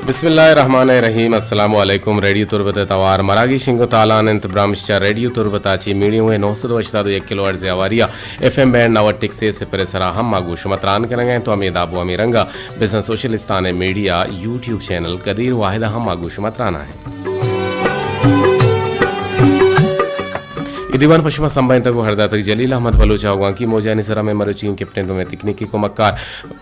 بسم اللہ الرحمن الرحیم۔ السلام علیکم۔ ریڈیو تربت ءِ توار مراگی شنگ ءُ تالان انت۔ برامش چہ ریڈیو تربت ءَ چہ میڈیم ویو نو سد ءُ ہشتاد ءُ یک کلو ہرٹز ءِ ہواری ءَ ایف ایم بینڈ نود ٹک سے صفر ءِ سرا ہم ما گوں شما تران کنگ ءَ ایں تو ہمے داب ءُ ہمے رنگ ءَ بزنس سوشلستان میڈیا یوٹیوب چینل قدیر واحد ءَ ہم ما گوں شما تران ءَ ایں۔ اے دیوان پہ شما سمبھائینتگ ءُ ہر داتگ جلیل احمد بلوچ ءَ۔ گوانکی موجانی سرا مئے مروچی کیپٹن ءُ مئے تکنیکی کمکار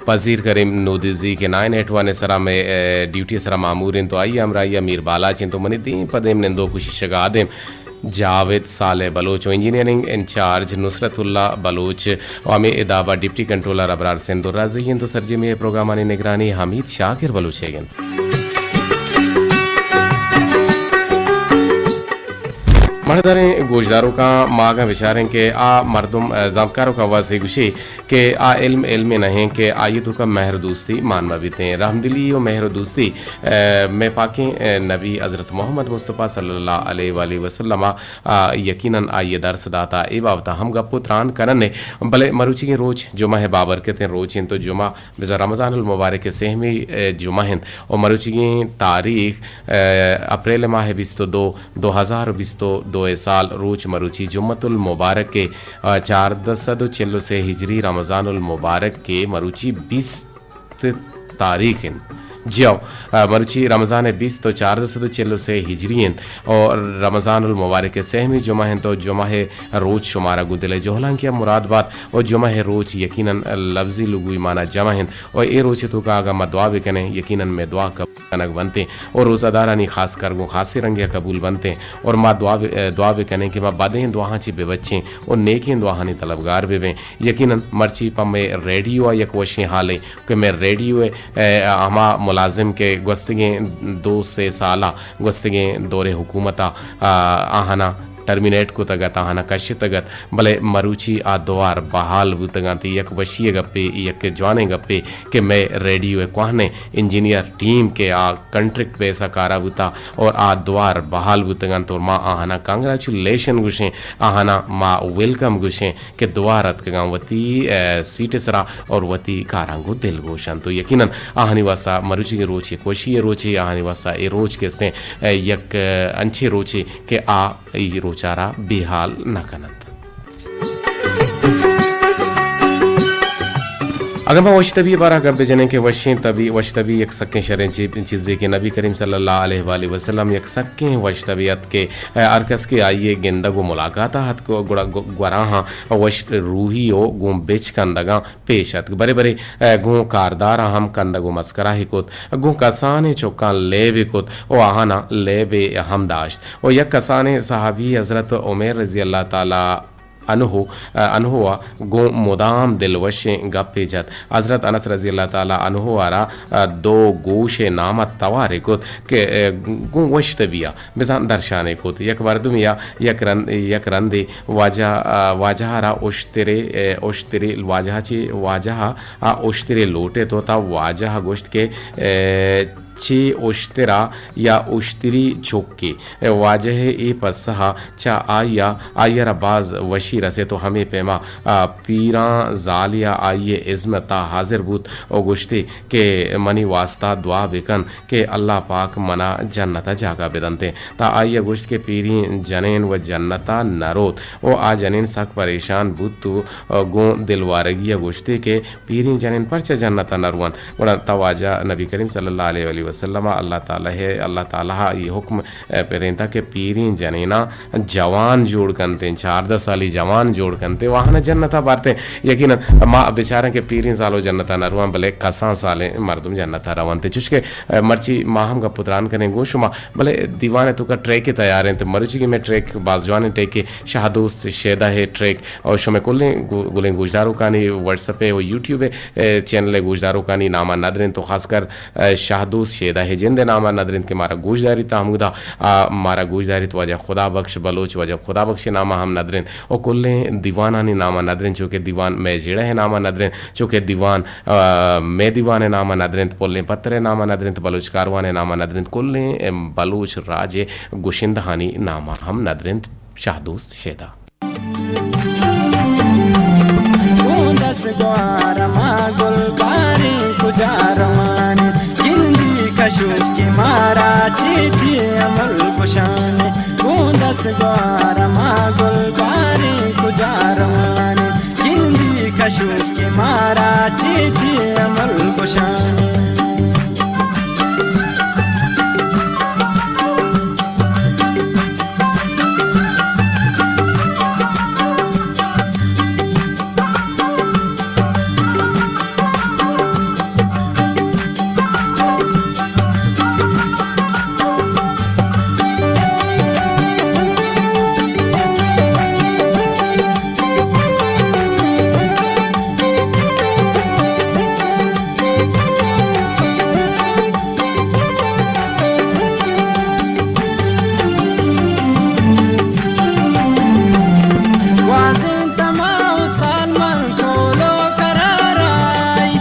پذیر کریم نودزی کہ نائن ایٹ ون ءِ سرا مئے، اے، ڈیوٹی ءِ سرا مامور انت ءُ آئی ءِ ہمراہی ءَ میر بالاچ انت ءُ منی دیم پہ دیم نندوک ءُ شیشگ ءَ آدیم جاوید صالح بلوچ ءُ انجینئرنگ انچارج نصرت اللہ بلوچ ءُ ہمے اداب ءَ ڈپٹی کنٹرولر ابرار سندھ ءُ رازی انت ءُ سرجمی ءِ پروگرامانی نگرانی حمید شاکر بلوچ ئیگ انت۔ مڑداریں گوشداروکاں ما اگاں بچاریں کہ آ مردم، اے، زانتکاروکاں واسے گوشی کہ آ علم علمے نہ انت کہ آئی ءِ توکا مہر ءُ دوستی مان مہ بیتیں۔ رحمدلی ءُ مہر ءُ دوستی، اے، مئے پاکیں، اے، نبی حضرت محمد مصطفی صلی اللہ علیہ وآلہ وسلم ءَ، آ، یقیناً آئی ءَ درس داتا۔ اے بابت ءَ ہم گپ ءُ تران کنن ئے، بلے مروچیگیں روچ جمعہ ءِ بابرکتیں روچ انت ءُ جمعہ بزاں رمضان المبارک ءِ سہمی، اے، جمعہ انت ءُ مروچیگیں تاریخ، اے، اپریل ماہ ءِ بیست ءُ دو، دو ہزار ءُ بیست ءُ دو ءِ سال روچ مروچی جمعۃ المبارک ءِ، آ، چاردہ سد ءُ چل ءُ سے ہجری رمضان المبارک ءِ مروچی بیست تاریخ انت۔ جی ہو، آ، مروچی رمضان ءِ بیست ءُ چاردہ سد ءُ چل ءُ سے ہجری انت ءُ رمضان المبارک ءِ سہمی جمعہ انت ءُ جمعہ ءِ روچ شمارا گوں دل ءِ جہلانکی ءَ مراد بات ءُ جمعہ ءِ روچ یقیناً لفظی لغوی مانا جمع انت ءُ اے روچ ءِ توکا اگاں ما دعا بکنیں یقیناً مئے دعا قبول کنگ بنتیں ءُ روزہ دارانی خاص کر گوں خاصیں رنگے ءَ قبول بنتیں اور ما دعا ب-، دعا بکنیں کہ ما بدیں دعاہاں چہ ببچیں ءُ نیکیں دعاہانی طلبگار ببیں۔ یقیناً مرچی پہ مئے ریڈیو ءَ یک وشیں حالے کہ مئے ریڈیو ءِ، اے، ہما ملازم کہ گوستگیں دو سے سال ءَ، گوستگیں دور حکومت ءَ، آ، آہانا ٹرمینیٹ کتگ ات، آہانا کشتگ ات، بلے مروچی آ دوار بحال بوتگ انت۔ یک وشی ءِ گپے، یک جوانیں گپے کہ مئے ریڈیو ءِ کوہنیں انجینئر ٹیم کہ آ کنٹریکٹ بیس ءَ کارا بوتا اور آ دوار بحال بوتگ انت اور ما آہانا کانگریچولیشن گوشیں، آہانا ما ویلکم گوشیں کہ دوار اتکگاں وتی، اے، سیٹ ءِ سرا اور وتی کاراں گوں دلگوش انت۔ تو یقیناً آہانی واسطہ مروچیگیں روچ یک وشی ءِ روچے، آہانی واسطہ اے روچ کہ استیں، اے، یک، اے، انچیں روچے کہ آ اے روچ ءَ را بے حال نہ کن انت۔ اگاں ما وش تبی ءِ بارہ ءَ گپ بجنیں کہ وشیں تبی، وش تبی یک سکیں شریں چی-، چیزے کہ نبی کریم صلی اللہ علیہ وآلہ وسلم یک سکیں وش تبی ات کہ، اے، ہر کس کہ آئی ءِ گندگ ءُ ملاقات ءَ اتک گڑا گ-، گوراں وش روحی ءُ گوں بچکندگاں پیش اتک۔ برے برے، اے، گوں کارداراں ہم کندگ ءُ مسکراہی کت، گوں کسانیں چکاں لیبے کت ءُ آہاناں لیبے ہم داشت۔ ءُ یک کسانیں صحابی حضرت عمیر رضی اللہ تعالی عنہ، عنہ ءَ گوں مدام دلوشیں گپے جت۔ حضرت انس رضی اللہ تعالی عنہ ءَ را دو گوش ءِ نام ءَ توارے کت کہ گوں وش تبی ءَ بزاں درشانے کت۔ یک مردمے ءَ یک رند، یک رندے واجہ، واجہ ءَ را اشترے، اشترے واجہ چے واجہ ءَ اشترے لوٹت ءُ تا واجہ ءَ گوشت کہ چے اشترا یا اشتری چکے۔ واجہ ءِ اے پسہ ءَ چہ آئی ءَ، آئی ءَ را باز وشی رست ءُ ہمے پیما، آ، پیراں زالے ءَ آئی ءِ ازم ءِ تہا حاضر بوت ءُ گوشتی کہ منی واسطہ دعا بکن کہ اللہ پاک منا جنت ءَ جاگہ بدنتیں۔ تا آئی ءَ گوشت کہ پیریں جنین وَ جنت ءَ نہ روت ءُ آ جنین سک پریشان بوت ءُ گوں دلوارگی ءَ گوشتی کہ پیریں جنین پرچا جنت ءَ نہ روانت؟ گڑا تا واجہ نبی کریم صلی اللہ علیہ وآلہ وسلم ءَ اللہ تعالی ءَ، اللہ تعالی ءَ اے حکم، اے، پرینتا کہ پیریں جنیناں جوان جوڑ کنتیں، چاردہ سالی جوان جوڑ کنتیں، واہنا جنت ءَ بارتیں۔ یقیناً ما بچاریں کہ پیریں زالو جنت ءَ نہ روان، بلے کسان سالیں مردم جنت ءَ روانت۔ چوشکہ، اے، مرچی ما ہم گپ ءُ تران کنیں گوں شما، بلے دیوان ءِ توکا ٹریک تیار انت۔ مروچی کہ مئے ٹریک باز جوانیں ٹریک، شاہ دوست شیدا ءِ ٹریک، اور شمئے کلیں گو-، گلیں گوشداروکانی واٹس ایپ ءِ و یوٹیوب ءِ، اے، چینل ءِ گوشداروکانی نام ءَ ندر انت و خاص کر، اے، شاہ دوست شیدا ءِ جند ءِ نام ءَ ندر انت کہ مارا گوشداریت، ہمودا، آ، مارا گوشداریت۔ واجہ خدا بخش بلوچ، واجہ خدا بخش ءِ نام ءَ ہم ندر انت و کلیں دیوانانی نام ءَ ندر انت، چو کہ دیوان مئے جیڑہ ءِ نام ءَ ندر انت، چو کہ دیوان، آ، مئے دیوان ءِ نام ءَ ندر انت، پلیں پتر ءِ نام ءَ ندر انت، بلوچ کاروان ءِ نام ءَ ندر انت، کلیں، اے، بلوچ راج ءِ گشندہانی نام ءَ ہم ندر انت شاہ دوست شیدا۔ گوں دست دوار ما گلباریں کجا روان، گندی کشوکی گوشان گوں دست گوار ما گل باریں کجا روان، گندی کشوک کہ مارا چی چی عمل گوشان۔ گوازینت ما و سال من کولو قرار آئی۔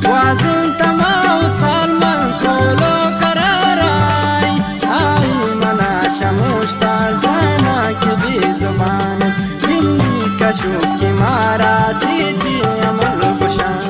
گوازینت ما و سال من کولو قرار آئی۔ آئی منا شموشتا زانا کہ بے زبان، گندی کشوک کہ مارا چی چی عمل گوشان۔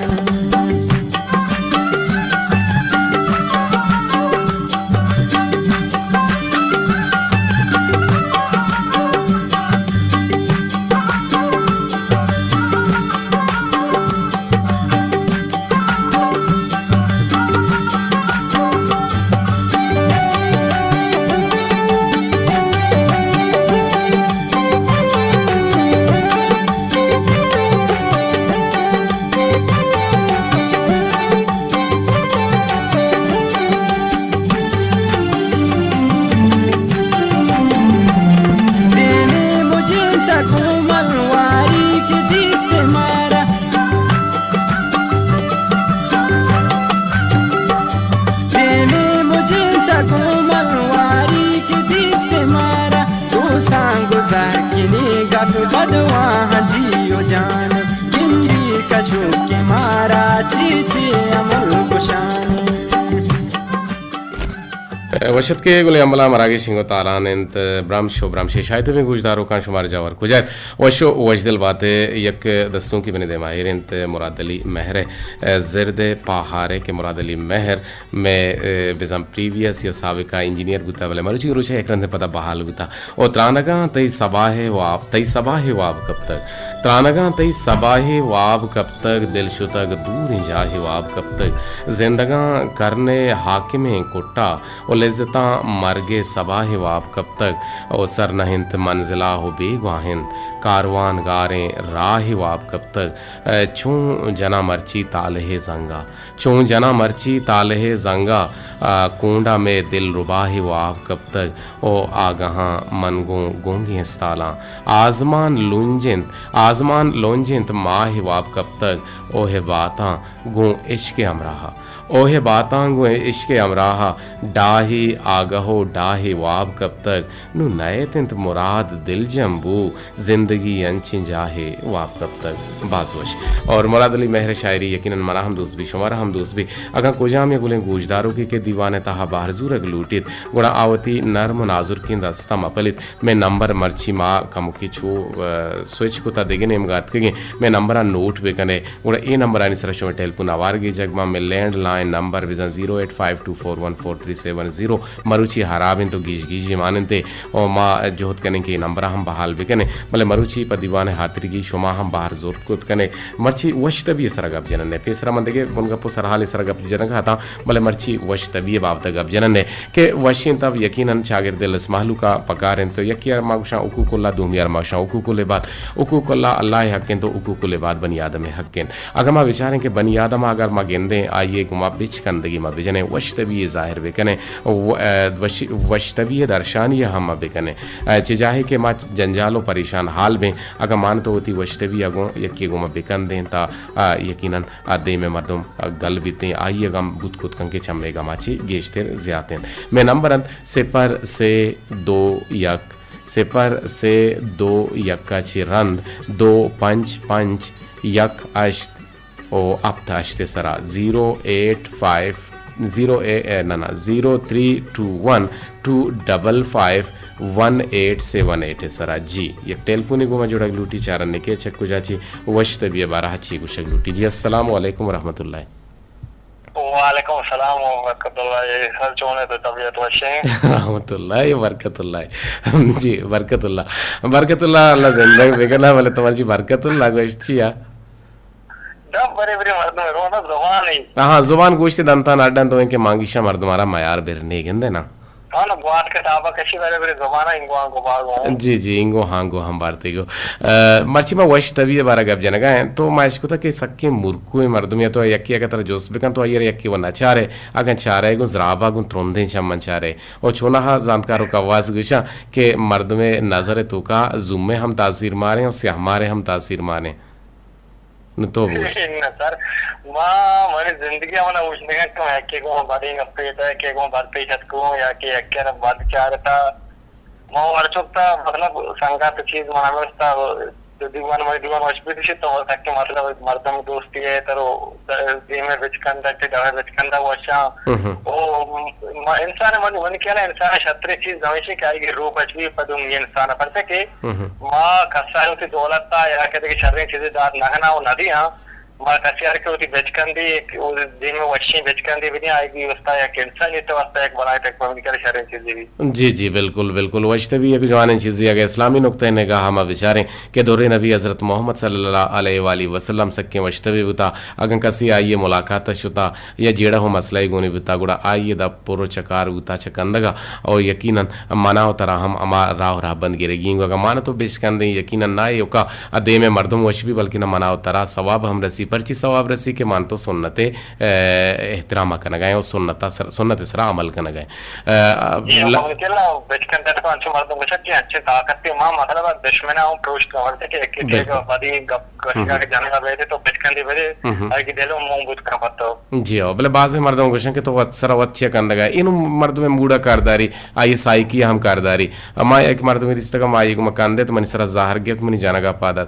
دیمی مجنت کومل واری کہ دیست مارا۔ دیمی مجنت کومل واری کہ دیست مارا۔ دوستاں گزار کنی گپ بدواہ جی و جان، گندی کشوک کہ مارا چی چی عمل گوشان۔ وش اتکے گلیں ہمبلاں، مراگش انگو تالان انت، برمش و برمشے شاید بیں گوشداروکاں شمار جاور کجا ات؟ وش و وشدل بات ئے۔ یک دستونکے منی دیما ایر انت، مراد علی مہر ءِ زرد ءِ پاہار ءِ کہ مراد علی مہر مئے، اے، بزاں پریویس یا سابقہ انجینئر بوتا، بلے مروچی روچ ءَ یک رندے پدا بحال بوتا۔ او ترانگاں تئی سباہ ءِ واب، تئی سباہ ءِ واب کپتگ۔ ترانگاں تئی سباہ ءِ واب کپتگ، دل شتگ دوریں جاہ ءِ واب کپتگ۔ زندگاں کرن ءِ حاکمیں کٹا و لذتاں مرگ ءِ سباہ ءِ واب کپتگ۔ او سر نہ انت منزلا و بیگواہ انت، کاروان گاریں راہ ءِ واب کپتگ۔ اے، چون جناں مرچی تالہ ءِ زنگا۔ چون جناں مرچی تالہ ءِ زنگا، آ، کونڈا مئے دلرباہ ءِ واب کپتگ۔ او آگہاں من گوں گونگیں استالاں۔ آزمان لونج انت، آزمان لونج انت ماہ ءِ واب کپتگ۔ اوہ باتاں گوں عشق ءِ ہمراہ، اوہ باتاں گوں عشق ءِ ہمراہ، ڈاہے آگہ و ڈاہے واب کپتگ۔ نوں نئیت انت مراد دلجم بو، زندگی انچیں جاہے واب کپتگ۔ باز وش۔ اور مراد علی مہر ءِ شاعری یقیناً منا ہم دوست بی، شمارا ہم دوست بی۔ اگاں کجام یک گلیں گوشداروکے کہ دیوان ءِ تہا بہر زورگ لوٹیت، گڑا آ وتی نرم و نازرکیں دستاں مہ پلیت۔ مئے نمبر مرچی ما کمکے چو، آ، سوئچ کتا، دگہ نیمگا اتکگیں۔ مئے نمبراں نوٹ بکنے۔ گڑا اے نمبرانی سرا شمئے ٹیلیفون آوار گیجگ باں۔ مئے لینڈ لائن نمبر بزاں زیرو ایٹ فائیو ٹو فور ون فور تھری سیون زیرو، مروچی ہراب انت و گیج گیجی مان انت و ما جہد کنیں کہ اے نمبراں ہم بحال بکنیں، بلے مروچی پہ دیوان ءِ ہاترگی شما ہم بہر زرت کت کنے۔ مرچی وش تبی ءِ سرا گپ جنن ءَ، پیسرا من دگہ بنگپ و سرحالے سرا گپ جنگ ءَ اتاں، بلے مرچی وش تبی ءِ بابت ءَ گپ جنن ءَ۔ کہ وشیں تب یقیناً چاگرد ءِ لس مہلوک ءَ پکار انت۔ یکے ءَ ما گوشاں حقوق اللہ، دومی ءَ ما گوشاں حقوق العباد۔ حقوق اللہ اللہ ءِ حق انت و حقوق العباد بنی آدم ءِ حق انت۔ اگاں ما بچاریں کہ بنی آدم ءَ اگر ما گندیں، آئی ءِ گوما بچکندگی ما بجنیں، وش تبی ءَ ظاہر بکنیں، و-، ءَ، وش-، وش تبی ءِ درشانی ءَ ہم ما بکنیں۔ ءَ، چہ جاہے کہ ما جنجال و پریشان حال بیں، اگاں ما تو وتی وش تبی ءَ گوں یکے گوما بکندیں تا، ءَ، یقیناً ءَ دیم ءِ مردم، ءَ، گل بیتیں، آئی ءَ غم بوت کت کن کہ چمے غم ءَ چہ گیشتر زیات انت۔ مئے نمبر انت صفر سے دو یک، صفر سے دو یک ءَ چہ رند دو پنچ پنچ یک ہشت و ہپت ہشت ءِ سرا، زیرو ایٹ فائیو، زیرو اے، اے، نہ، نہ، زیرو تھری ٹو ون ٹو ڈبل فائیو ون ایٹ سیون ایٹ ءِ سرا۔ جی، یک ٹیلیفونے گوما جوڑگ لوٹی، چارن کہ چہ کجا چی وش تبی ءِ بارہ ءَ چی گوشگ لوٹی۔ جی، السلام علیکم ورحمۃ اللہ۔ وعلیکم السلام و برکت اللہ۔ اے سر چون ئے، تو طبیعت وش ایں؟ رحمت اللہ، اے برکت اللہ۔ جی، برکت اللہ۔ برکت اللہ، اللہ زندگ بکنت، بلے تو مرچی برکت اللہ گوشت چیا؟ دپ برے برے مردم رونا زبان ایں۔ ہاں، زبان گوشت دنتان اڈ انت، تو انکہ مانگیشاں مردم آرا میار بر نہ گندے نا۔ ہاں نا، گوات کتابا کشی برے برے زبانا انگو آنگو باگو۔ جی، جی، انگو ہانگو ہم بارتے گو۔ ء، مرچی ما وش طبیع بارا گپ جنگا ہیں، تو ما اشکتا کہ سکیں مرکویں مردم یا تو یکی اگہ ترا جست بکن تو آئی را یکی و نچارے، اگن چارے گوں زرابا گوں ترندیں چمن چارے۔ او چونہا زانتکار و کواس گوشاں کہ مردم نظر توکا زومے ہم تاثیر ماریں و سیاہ مارے ہم تاثیر ماریں۔ نو تو بوش۔ نہ سر، ما منی زندگی ء من اوشتگاں کہ من یکے گوں بدیں گپے اتاں، یکے گوں بد پیش اتکوں یا کہ یکے را بد چارتا۔ ما ہر چکتا مطلب سنگت چیز من ہمستا دیوان، منی دیوان وش بیت شی تو تک مطلب مردم دوستی ہے ترو دیمے بچکندہ کہ ڈوے بچکندہ وشاں۔ ہم ہم۔ او ما انسان من، من کیا انسان شترے چیز ہمیشہ کہ آئی روح بچ بھی پدوم انسان پرچہ کہ ہم ہم۔ ما کسانی وتی دولت ء یا کہ دگہ شریں چیزے دات نہ کناں و نہ دیاں۔ ما کسے ہر کہ وتی بچکندی، یک دیم وشیں بچکندی بدیاں، آئی واسطہ یک انسانیت واسطہ یک بلائیں تک پمیدی کر شریں چیزے بھی۔ جی، جی، بالکل، بالکل۔ وشتبی یک جوانیں چیزے، اگہ اسلامی نقطہ نگاہ ما بچاریں کہ دور نبی حضرت محمد صلی اللہ علیہ وآلہ وسلم سکیں وشتبی بوتا، اگن کسی آئی ملاقات شتا، یا جیڑہ و مسئلہ گونی بوتا، گڑا آئی دپ پر و چکار بوتا چہ کندگا، او یقیناً منا و ترا ہم ہما راہ و رہبند گرگی انگو۔ اگہ مان تو بشکندیں، یقیناً نہ ایوکا ا دیم مردم وش بی، بلکن منا و ترا ثواب ہم رسی۔ پرچی ثواب رسی کہ مان تو سنت، ا، احترام کنگا ہیں و سنت سر، سنت سرا عمل کنگا ہیں۔ ا، جی، ل- ہم کلا بچکندت کو انچو مردم گوشت کہ اچھے طاقت ما مطلب دشمنا ہم پروشت کا ورتے کہ ایک بالکل۔ بدی گپ گوشگا کہ جنگا بیتے تو بچکندی بدے، ہم ہم۔ آئی کی دلو مون بوت کا پتو۔ جی ہو، بلے بازیں مردم گوشن کہ تو وت سرا وت چیا کندگا۔ اینو مردم موڈا کارداری، آئی سائیکی ہم کارداری۔ اما یک مردمے دیستگا ما آئی گما کندے تو منی سرا زہر گپت، منی جنگا پاد ات۔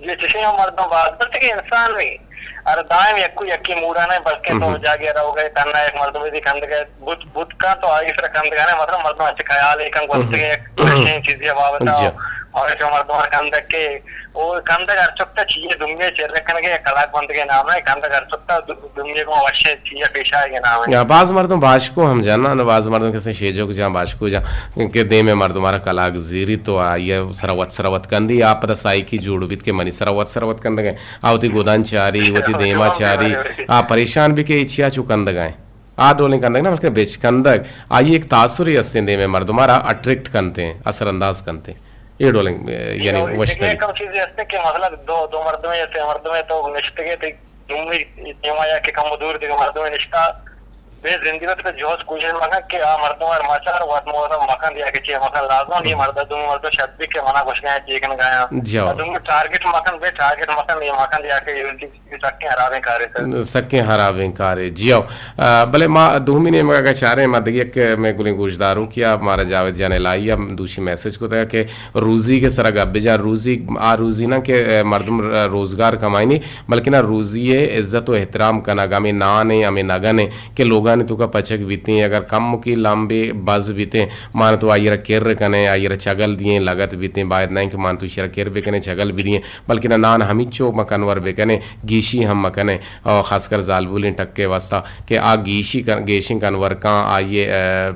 جی، چشیں ہم مردم باز، بلکہ انسان نہیں۔ ہر دائم یکو یکی موڈا نہیں، بلکہ تو ہم۔ جاگے روگے تنہا یک مردمے دی کندگے بوت، بوت کا تو آئی سرا کندگا نہیں، مطلب مردم اچھے خیال ایک ہم گوشتے ہیں، یک چشیں چیزی بابتا جی۔ اور جو مردم کندگ کے او کندگ ہر چکتا چیئے دنیا چیر رکھنگے یا کلاک بندگے نام ہے، کندگ ہر چکتا دنیا کو وشے چیئے پیش آئے گے نام ہے۔ یا باز مردم باشکو ہم جانا، نو باز مردم کسے شیجوک جان باشکو جان کہ دیم مردم ہر کلاک زیری تو آئیے سروت سروت کندی، آپ پدا سائیکی جوڑ بیت کہ منی سروت سروت کندگے، آ وتی گودان چاری، وتی دیما چاری، آ پریشان بھی کہ اے چیا چو کندگائیں۔ آ ڈولیں کندگ نہ بلکہ بچکندگ، آئی ایک تاثرے استیں دیم مردم آرا اٹریکٹ کنتے، اثر انداز کنتے۔ اے ڈولیں، اے، یعنی وشتری۔ کم چیزے ہستے کہ مطلب دو، دو مردمے یا سے مردمے تو نشتگے تئی دومی دیما یا کہ کم دور دیگہ مردمے نشتا، بے زندگی تو جوز کوشش مکن کہ آ مردم ار مچار وت موت مکن یا کہ چی مکن لازم یہ مرد دومی مردم شد بھی کہ منا گوشگا چی کن گایا۔ جی۔ دومی ٹارگٹ مکن، بے ٹارگٹ مکن یہ مکن یا کہ سکیں ہرابیں کارے سر۔ سکیں ہرابیں کارے، جی ہو۔ آ، بلے ما دومی نیمگا اگہ چاریں، ما دگہ یک مئے گلیں گوشداروکے ء مارا جاوید جان الہی ء دوشی میسج کتگ کہ روزی کے سرا گپ بجا، روزی آ روزی نہ کہ، آ، مردم ر-، روزگار کمائنی، بلکن آ روزی ء عزت و احترام کنگ، ہمے نان ء ہمے نگن ء کہ لوگانی توکا پچگ بیتیں، اگر کمکی لمبے بز بیتیں، مان تو آئی را کر کنیں، آئی را چگل دییں، لگت بیتیں، باید نہ کہ مان تو ایشی را کر بکنیں، چگل بدییں۔ بلکن نان ہمیچو ما کنور بکنیں، گیشی ہم مکنیں، اور خاص کر زالبولیں ٹکے واسطہ کہ آ گیشی کن-، گیشیں کنور کاں، آئیے، آ،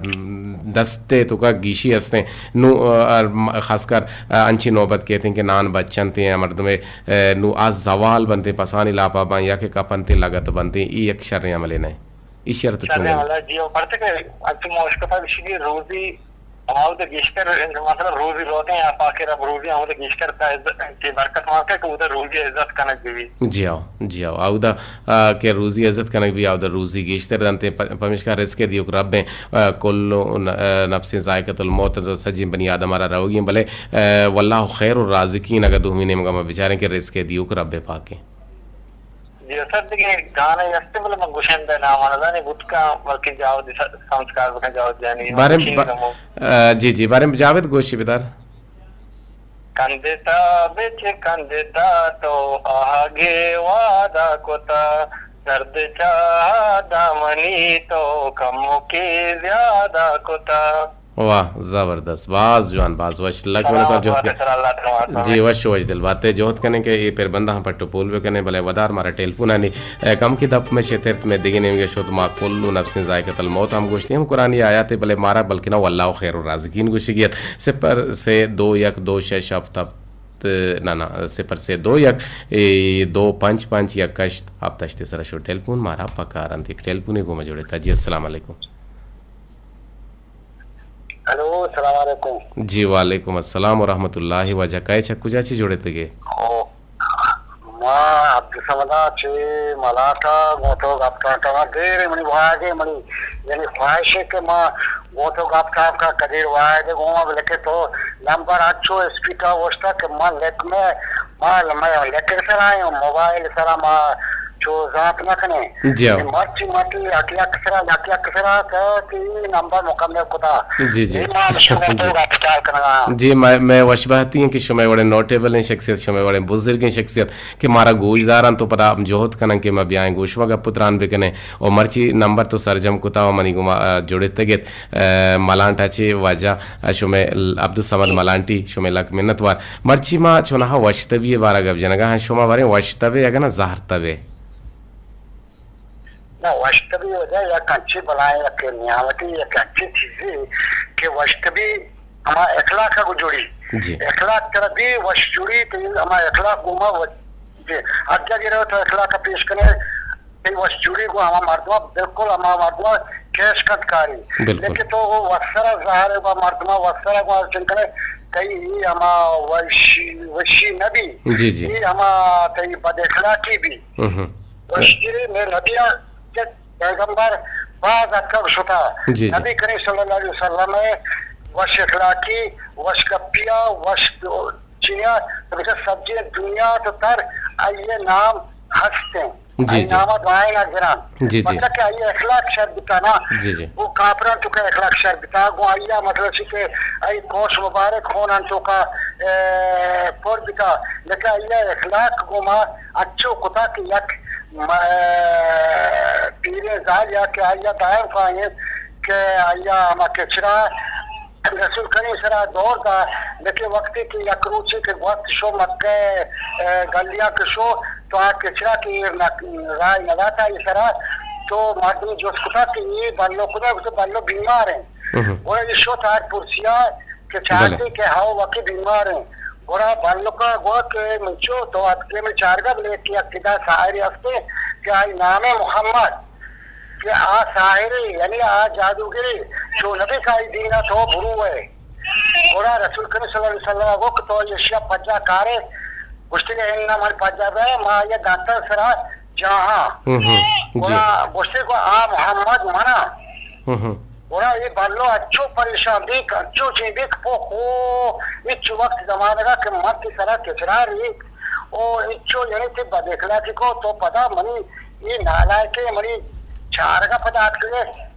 دستے توکا گیشی ہستیں۔ نو، آ، آ، خاص کر، آ، انچی نوبت کیتیں کہ نان بچنتیں یا مردمے، آ، نو آ زوال بنتیں، پسانی لاپا بن یا کہ کپنتیں لگت بنتیں، ای یک شریں عملے نہ۔ ای شرط چون شریں عملے۔ جی، اور پرچہ کہ انچو ما اشکتا گشی کہ روزی ہماوت گیشتر، مطلب، روزی روتیں یا پاکے رب روزی ہماوت گیشتر تا عزت، کہ برکت مانتے کہ ادھر روزی عزت کنگ بھی۔ جی ہاں، جی ہاں۔ اودا، آ، کہ روزی عزت کنگ بھی، اودا روزی گیشتر دنتے، پ-، پمیشکا رزق دیوک رب ہیں، آ، کل ن-، آ، نفس ذائقۃ الموت، تو سجیں بنی آدم آرا روگی ہیں، بلے، آ، واللہ خیر الرازقین، اگر دومی نیمگا ما بچاریں کہ رزق دیوک رب پاک ہیں۔ جی سر، دیگه گانا یسته، بله من گوشنده نام نزانی، بوت کن، بلکه جاود س-، سمسکار بکن، جاود جانی، بارے مشین با-، کمو۔ آ، جی، جی، بارے جاوید گوشی بدار۔ کندتا بچ کندتا تو آگے وعدہ کتا، درد چاہ دامنی تو کمو کی زیادہ کتا۔ واہ، زبردست، باز جوان، باز وش، لک منت وار جہد کن۔ جی، وش وش دل بات ء جہد کنیں کہ اے پر بنداں پٹ و پول بکنیں، بلے ودار مارا ٹیلیفونانی، اے، کم کی دپ میں شترت، میں دگہ نیمگے شت، ما کل نفس ذائقۃ الموت ہم گوشتی ہم قرآنی آیاتے، بلے مارا بلکنا واللہ خیر الرازقین گوشگی ات۔ صفر سے دو یک دو شش ہفت ہفت، نہ، نہ، صفر سے دو یک، اے، دو پنچ پنچ یک ہشت ہفت ہشت سرا شو ٹیلیفون مارا پکار انت۔ یک ٹیلیفونے گوما جوڑتا۔ جی، السلام علیکم۔ ہیلو، السلام علیکم۔ جی، وعلیکم السلام و رحمت اللہ۔ واجہ کئے چہ کجا چہ جوڑتگے؟ او، ما عبدالصمد ء چہ ملاٹا گوں تو گپ کناں۔ تو ما دیر منی واہگے، منی یعنی خواہش ہے کہ ما گوں تو گپ کناں، کا قدیر واحد گوں ما لکھے تو نمبر اچو اسپیکر وشتا کہ ما لکھ میں، ما، ما لکھ سرا ہیں، موبائل سرا ما چو زانت نہ کنے۔ جی ہاں۔ مرچی ما تی یک یک سرا، یک یک سرا کہ تی نمبر مکمل کتا۔ جی، جی۔ اے ما شما تو گپ کنگا۔ جی، میں، میں وش بہتی ہیں کہ شما وڑے نوٹیبل ہیں شخصیت، شما وڑے بزرگیں شخصیت کہ مارا گوش دارن تو پدا ہم جہد کنن کہ ما بیائیں گوش و گپ و تران بکنیں۔ و مرچی نمبر تو سرجم کتا و منی گما، آ، جڑتگت، آ، ملانٹا چے واجہ، آ، شما عبدالصمد ملانٹی، شما لک منت وار۔ مرچی ما چونہا وشتبی بارا گپ جنگا ہاں، شما باریں وشتبے اگنا زہر تبے؟ نہ، وشتبی وجہ یک انچی بلائیں، یک نعمتی، یک انچی چیزی کہ وشتبی ہما اخلاق کو جوڑی۔ جی۔ اخلاق ترا بی وش جوڑی تو ہما اخلاق گوما و-، جی، ہر جگہ رو تو اخلاق پیش کنے، تی وش جوڑی گو ہما مردم بالکل ہما مردم کیش کت کاری۔ بالکل۔ لیکن تو وہ وسرا ظاہر ہے، وہ مردم وسرا گو چنکنے، تی ہما وشی، وشی نبی۔ جی، جی۔ یہ ہما تی بد اخلاقی بی۔ ہم۔ وشگیری میں نبی ء کہ پیغمبر باز اتکگ شتا۔ جی، جی۔ نبی کریم صلی اللہ علیہ وسلم ء وش اخلاقی، وش گپیا، وش چیا، تو بچا سجے دنیا تو تر آئیے نام ہستیں۔ جی، آئی جی۔ نام دعائیں گران۔ جی، جی۔ مطلب کہ آئی اخلاق شر بتا نا۔ جی، جی۔ وہ کافران تو کا اخلاق شر بتا، گو آئی مطلب سی کہ آئی کوش مبارک خونان تو کا، اے، پر بتا۔ لیکن آئی اخلاق گو ما اچو کتا کہ یک م-، پیریں زال یا کہ آیا دائم خواہیں کہ آیا ہما کچرا رسول کریم سرا دور دا، لیکن وقتی کہ یک روچے کہ گوست شو مکہ، اے، گلیا کہ شو تو آ کچرا کہ ایر نہ، راہ نہ داتا ای سرا تو مردم جست کتا کہ یہ بلو کجا، گوشت بلو بیمار ہیں۔ ہم۔ گوڑا یہ شو تار پرسیا کہ بلے۔ چاہتے کہ ہاو وقتی بیمار ہیں۔ گڑا بلکا گوت کہ منچو تو اتکے میں چارگا بلے کہ یک ادا ساحرے ہستے کہ آئی نام ہے محمد، کہ آ ساحرے، یعنی آ جادوگرے، چو نبی کہ آئی دینا تو برو ہے۔ گڑا رسول کریم صلی اللہ علیہ وسلم گو کہ تو یہ شیعہ پجا کارے، گوشتی کہ انہا من پجا بے، ما یہ دانتر سرا جاہاں۔ ہم ہم۔ جی۔ گڑا گوشتی کہ آ محمد منا۔ ہم ہم۔ گڑا اے بلو انچو پریشان بیت، انچو چے بیت کہ پو خو ہچ وقت زمانگا کہ من تئی سرا کچرا ریت، او انچو یعنی تئی بد اخلاقی کو تو پدا منی اے نالائکے منی چارگا پدا اتکگے۔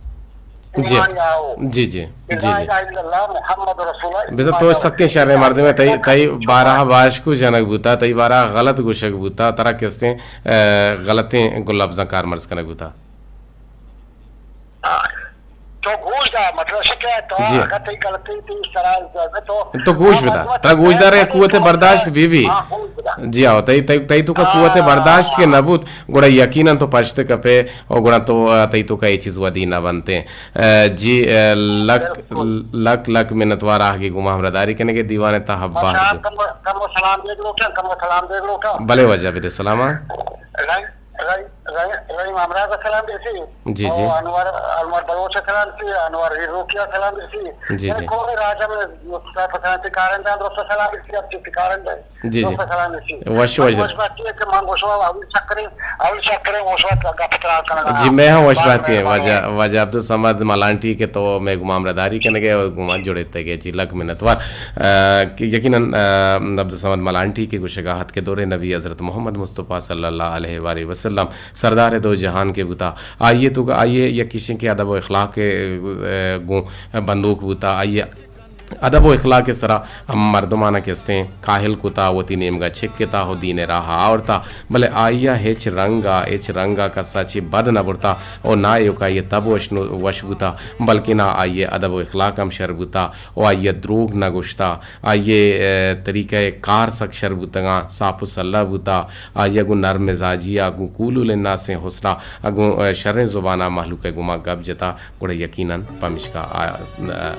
جی۔ ایمان یاو۔ جی، جی۔ کہ جی، لا جی۔ الہ الا اللہ محمد رسول اللہ۔ بزاں تو سکیں شریں مردمے، تئی، تئی بارہ باش کو جنگ بوتا، تئی بارہ غلط گوشگ بوتا، ترا کستیں، اے، غلطیں گل لبزاں کارمرز کنگ بوتا۔ ہاں۔ تو گوش دار، مطلب شکایت تو جی۔ اگر تئی غلطی تئی سرا تو تو گوش بدا۔ ترا گوش دار قوت برداشت بی بی۔ ہاں، گوش بدا۔ جی ہاں، تئی، تئی، تئی تو کا قوت برداشت کے نبوت، گڑا یقیناً تو پشت کپے، او گڑا تو، آ، تئی تو کا یہ چیز ودی نہ بنتے۔ آ، جی، آ، لک، بالکل۔ لک، لک منتوار آہگی گما ہمراہ داری کنے کے دیوان تہا بہت۔ کم، کم سلام دے گلوٹا، کم سلام دے گلوٹا۔ بلے واجہ بدے سلام۔ رحیم، رحیم، رحیم ہمراہ کا سلام دیسی۔ جی، جی۔ او انور، انور بلوچ سلام سی، انور ہیروکیا سلام دیسی۔ جی، یعنی جی۔ کوئی راجہ میں پسند کارندہ درست سلام دیسی، اب چیز کارندہ۔ جی، جی۔ وش، وش۔ وش بات ہے کہ من گوشوا اول چکرے، اول چکرے وش بات گپ ترا کنگا۔ جی، میں ہم وش بات ہے، واجہ، واجہ عبدالصمد ملانٹی کے تو میں گما ہمراہ داری کنگے اور گما جڑے تگے۔ جی، لک منتوار۔ آ، کہ یقیناً، آ، عبدالصمد ملانٹی کے گوشگا ہت کہ دور نبی حضرت محمد مصطفیٰ صلی اللہ علیہ وآلہ وسلم سردار دو جہان کے بوتا۔ آئیے تو آئیے یک کشن کے ادب و اخلاق، آ، گوں بندوک بوتا۔ آئیے ادب و اخلاق ء سرا ہم مردمانا کہ استیں کاہل کتا، وتی نیمگا چک کتا و دین ء راہ آورتا، بلے آئیا ہچ رنگا، ہچ رنگا کسا چی بد نہ برتا و نہ ایوک آئی ء تب وش نو-، وش بوتا، بلکنا آئی ء ادب و اخلاق ہم شر بوتا و آئی ء دروگ نہ گوشتا۔ آئی ء، ء، طریقہ کار سک شر بوتگاں، ساپ و سلہ بوتا۔ آئی ء گوں نرم مزاجی ء گوں کولولیں ناسیں حسنا ء گوں، ء، شریں زبان ء مہلوک ء گوما گپ جتا، گڑا یقیناً پمیشکا آ،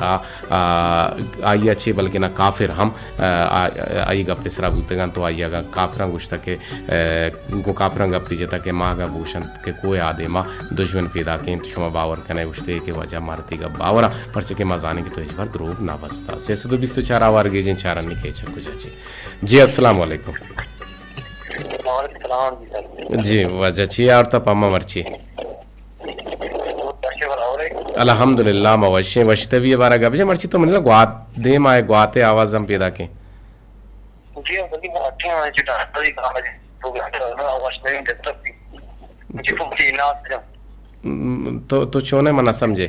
آ، آ، آئی ء چے بلکنا کافر ہم، ء، آ، آئی گپ ء سرا بوتگاں تو آئی اگاں کافراں گوشتا کہ، ء، گوں کافراں گپے جتا کہ ما اگاں بوشنت کہ کوہ آدیما دژمن پیداک انت، شما باور کنئے؟ گوشتے کہ واجہ مارتی گپ باوراں، پرچہ کہ ما زانیں کہ تو ہچبر دروگ نہ بستا۔ سیصد و بیست و چار آوار گیجیں چارانی کیچ ء کجا چی۔ جی، السلام علیکم۔ وعلیکم السلام جی سر۔ جی، واجہ چی آورتا پما مرچی؟ الحمدللہ، ما وشیں، وش تبی بارا گپ جے۔ مرچی تو منی گوات دیم آئے، گواتے آواز ہم پیدا کیں۔ جی، ہم بلکہ اٹھے ہیں جو ڈاکٹر ہی کہا جی، تو ڈاکٹر آواز نہیں دیتا۔ جی، تو تین ناس جا۔ م، تو، تو چونے منا سمجھے؟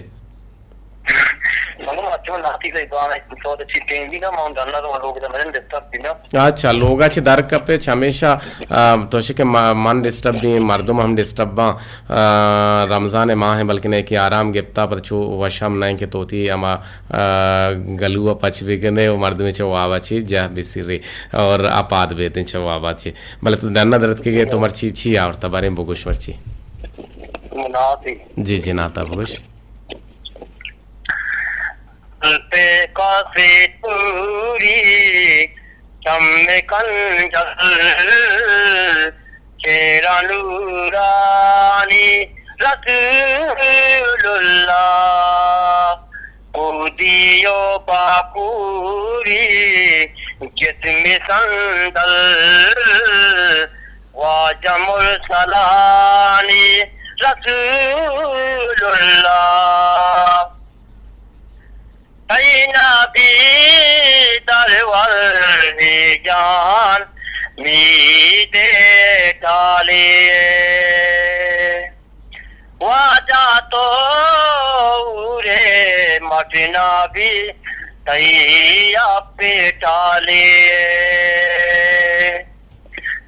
مگم اچو ناتی سے گانا تو چی ٹیم بھی نا، ما ڈنر و لوگ دا مجن دستا بھی نا۔ اچھا، لوگا چہ در کپے، چہ ہمیشہ، آ، تو شکے ما-، من ڈسٹرب بھی، مردم ہم ڈسٹرب باں۔ آ، رمضان ماہ ہیں، بلکہ نے کہ آرام گپتا، پر چو وش ہم نہیں کہ توتی ہما، آ، گلو پچ بکنے و مردم چہ وابا چی جہ بسری اور آپاد بیتن چہ وابا چی۔ بلے تو ڈنا درت کے گئے تو مرچی چی آورتا باریں بگوش مرچی۔ ناتی۔ جی، جی، ناتا بگوش۔ پیکاسی توری چم کنجل، چہرہ نورانی رسول اللہ، کودی و باکوری جسم صندل، واجہ مرسلانی رسول اللہ۔ تئی نبی درور جان میدے ٹالے، واجہ تو اورے مٹ نبی تئی اپے ٹالے۔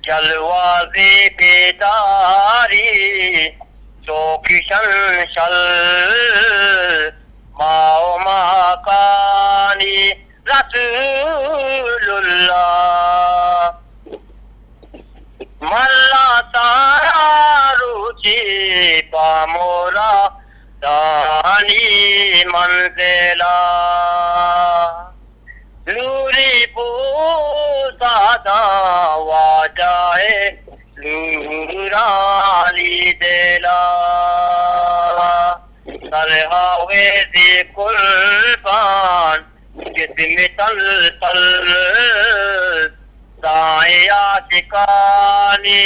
جلوازی بیداری سوکشن شل، ما و ماکانی رسول اللہ۔ ملا سارا روچی پامورا دانی منزلا۔ نوری بوسا داں واجہ ء نورانی دلا۔ سر ہاویزی قربان جسم تل تل، سائیں عاشقانی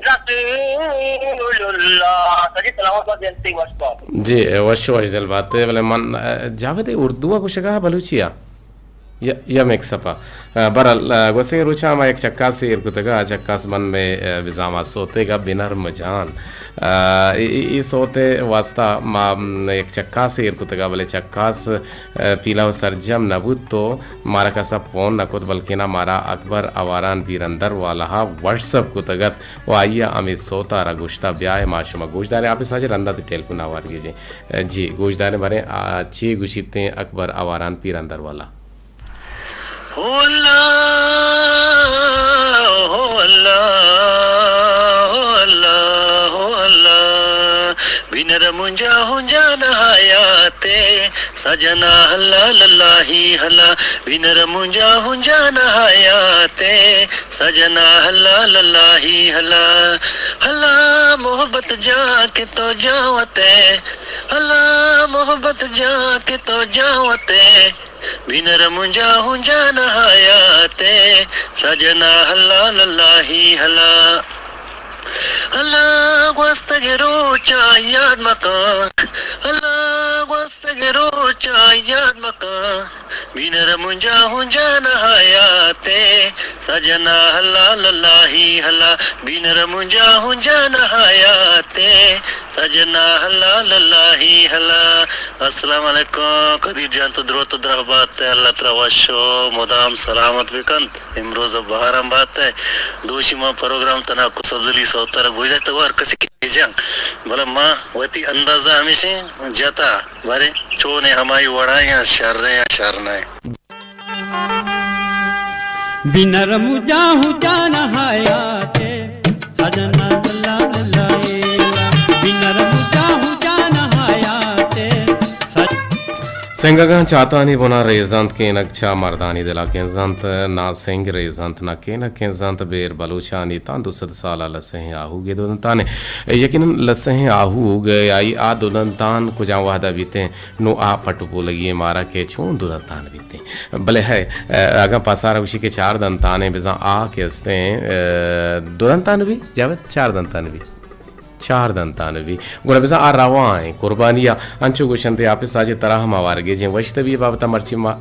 رسول اللہ۔ سجی سلامت بات، جنتی وش بات۔ جی، وش وش دل بات، بلے من، ء، جاوید اردو ء گوشگا بلوچی ء؟ یا، یا مکس اپ ء۔ ء، بہرحال، ء، گوستگیں روچاں ما یک چکاسے ایر کتگ ء، چکاس من مئے، ء، بزاں ما سوتے گا بنر مجان۔ ء، اے، اے، اے سوت ء واسطہ ما، م، یک چکاسے ایر کتگ ء، بلے چکاس، ء، پیلہ و سرجم نہ بوت تو مارا کسا فون نہ کت، بلکنا مارا اکبر آواران پیرندر والا ء واٹس اپ کتگ ات و آئی ء ہمے سوت ء را گوشتا۔ بیائے ما شما گوش داریں، آپ ساجے رندا تی ٹیلیفون آوار گیجیں۔ ء، جی، گوش داریں باریں، آ، چے گوشیتیں اکبر آواران پیرندر والا۔ ہو اللہ، ہو اللہ، ہو اللہ، ہو اللہ، بنر مونجا ہونجا نہ حیاتے، سجنا ہلا للاہی ہلا، بنر مونجا ہونجا نہ حیاتے، سجنا ہلا للاہی ہلا۔ ہلا محبت جا کہ تو جاوتے، ہلا محبت جا کہ تو جاوتے، بنر مونجا ہونجا نہ حیاتے، سجنا ہلا للاہی ہلا۔ ہلا گوستگیں روچاں یاد مکن، ہلا گوستگیں روچاں یاد مکن، بنر مونجا ہونجا نہ حیاتے، سجنا ہلا للاہی ہی ہلا، بینر مونجا ہوں جان حیاتے، سجنا ہلا للہ ہی ہلا۔ السلام علیکم قدیر جان، تو دروت و درہ بات ئے، اللہ ترا وش و مدام سلامت بکنت۔ امروز بہاران بات ئے، دوشی ما پروگرام تنا کو سبزلی سوتر گوشت تو ہر کسی کی جان، بلے ما وتی اندازہ ہمیشہ جتا، بارے چونے ہمائی وڑا یا شر یا شر نہ۔ بنر مجاہ جان حیات، سجنا لالا لالا، بنر مجاہ جان حیات، سج- سنگگاں چاتانی بنا ریزنت، کینگ چا مردانی دلا کنزنت، نا سنگ ریزنت، نا کینگ کنزنت، بیر بلوچانی تان دو سد سال لسہیں آہوگے دودنتانے۔ یقیناً لسہیں آہوگ آئی آ دودنتان کجا وہدا بیتیں؟ نوں آ پٹ و پولگی مارا کہ چون دو دنتان بیتیں۔ بلے ہے، اگاں پسار گوشی کہ چار دنتان ایں، بزاں آ کہ استیں، دو دنتان بی، جاوید، چار دنتان بی۔ چار دنتان بی۔ گڑا بزاں آ روا ایں۔ قربانی ء انچو گوشنت، آپس آجے ترا ہم آوارگے جیں وشت بی بابت مرچی ما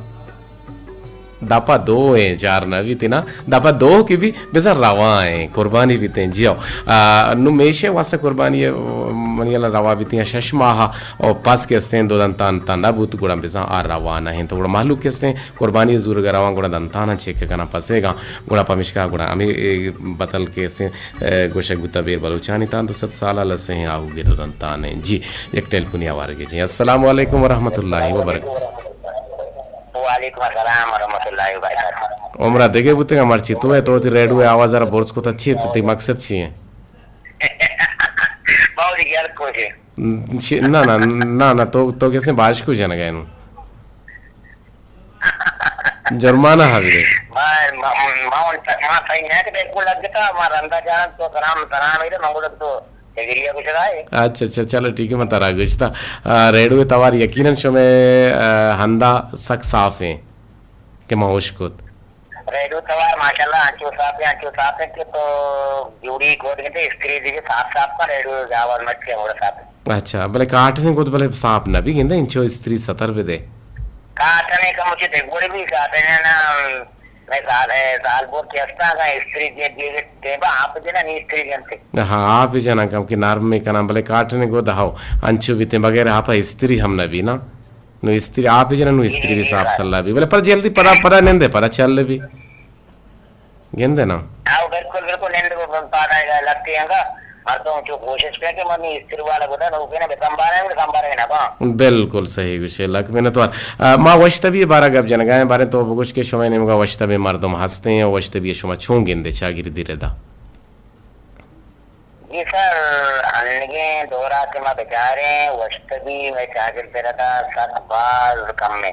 دپا دو ایں، چار نہ بیت نا، دپا دو کہ بی بزاں روا ایں، قربانی بیتیں۔ جیو، آ، نو میشے واسطہ قربانی، منی اللہ روا بیتیں، شش ماہ او پس کہ استیں دو دنتان تا نہ بوت، گڑا بزاں آ روا نہ انت۔ گڑا مہلوک کہ استیں قربانی زورگا رواں، گڑا دنتانا چیک کناں پسیگاں، گڑا پمشکا گڑا ہمیں بتل کہ استیں، اے، گوشگ بوتا بیر بلوچانی تان دو سد سال لسہیں آہوگے دو دنتان ایں۔ جی، یک ٹیلیفونی آوارگے جی۔ السلام علیکم ورحمۃ اللہ وبرکاتہ۔ وعلیکم السلام ورحمۃ اللہ وبرکاتہ۔ عمرہ دگہ بوتگا مرچی تو ہے، تو وتی ریڈیو آواز را برز کتا چی تو تی مقصد چی ہے؟ باوری گیار کوشے۔ چی-، نہ، نہ، نہ، نہ، تو، تو کسے باش کو جنگا ہے نو۔ جرمانہ ہا بدے۔ ما، ما، ما، ما صحیح نہ کہ بالکل لگ گتا، ما رندا جان تو سلام، سلام ہے، منگو لگ تو۔ اچھا، اچھا، چلو ٹھیک ہے، من ترا گوشتا۔ آ، ریڈیو توار یقیناً شمے، آ، ہندا سک صاف ہیں کہ ما ہوش کت۔ ریڈیو توار ماشاءاللہ انچو صاف ہیں، انچو صاف ہیں کہ تو جوڑی گوڈ گندے استری دیگه صاف صاف کا ریڈیو آواز مچ کے ہوڑا صاف ہے۔ اچھا، بلے کاٹنے گود بلے صاف نہ بھی گندے، انچو استری ستر بدے۔ کاٹنے کا مجھے دیکھ بڑے بھی کاٹنے نا۔ میں زال، اے، زالبول کہ استا اگاں استری دے دیگے دیبا آپ جنا نی استری جنتے۔ ہاں، آپ جنا کم کہ نرم میں کنا، بلے کاٹنے گو دہو انچو بیتے بغیر آپ استری ہم نہ بی نا۔ نو استری آپ جنا نو استری بھی صاف سلا بی۔ بلے پر جلدی پدا، پدا نندے، پدا چل بی۔ گندے نا؟ ہاں، بالکل، بالکل، نند کو پادا لگتے ہیں گا۔ مردم چو کوشش کریں کہ منی استری والا گدا نو کہ نہ بکم بارے، بکم بارے نہ با۔ بالکل صحیح گوشے، لک منت وار۔ آ، ما وشتبی بارہ گپ جنگا ہیں، بارے تو بگوش کہ شما نیمگا وشتبی مردم ہستیں، وشتبی شما چون گندے چاگری دی ردا؟ جی سر، انگیں دورا کہ ما بچاریں، وشتبی میں چاگری دی ردا سک باز کم ہے۔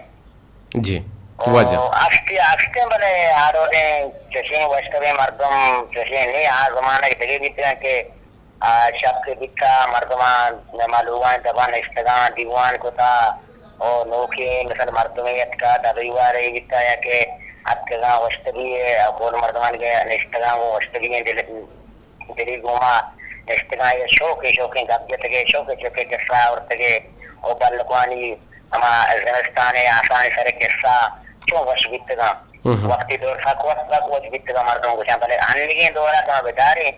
جی، واجہ۔ او، ہستی، ہستیں بلے آ ڈولیں چشیں وشتبیں مردم، چشیں نی آ زمانگ دگے بیتگاں کہ آ، شپ کہ بیتا، مردماں، مئے لوگاں دپا نشتگاں، دیوان کتا، او نوکیں مثل مردمے اتکا، دبئی وارے بیتا یا کہ اتکگاں وشتگی ء، کول مردماں کہ نشتگاں گوں وشتگی ء دل، دلی گوما نشتگاں، یا شوکیں شوکیں گپ جتگے، شوکیں شوکیں قصہ آورتگے، او بلکانی ہما زمستان ء آسانی سر قصہ چون وش بیتگاں۔ ہم۔ وقتی دور سک وش، سک وش بیتگاں مردم گوشاں، بلے انیگیں دورا کہ ما بداریں،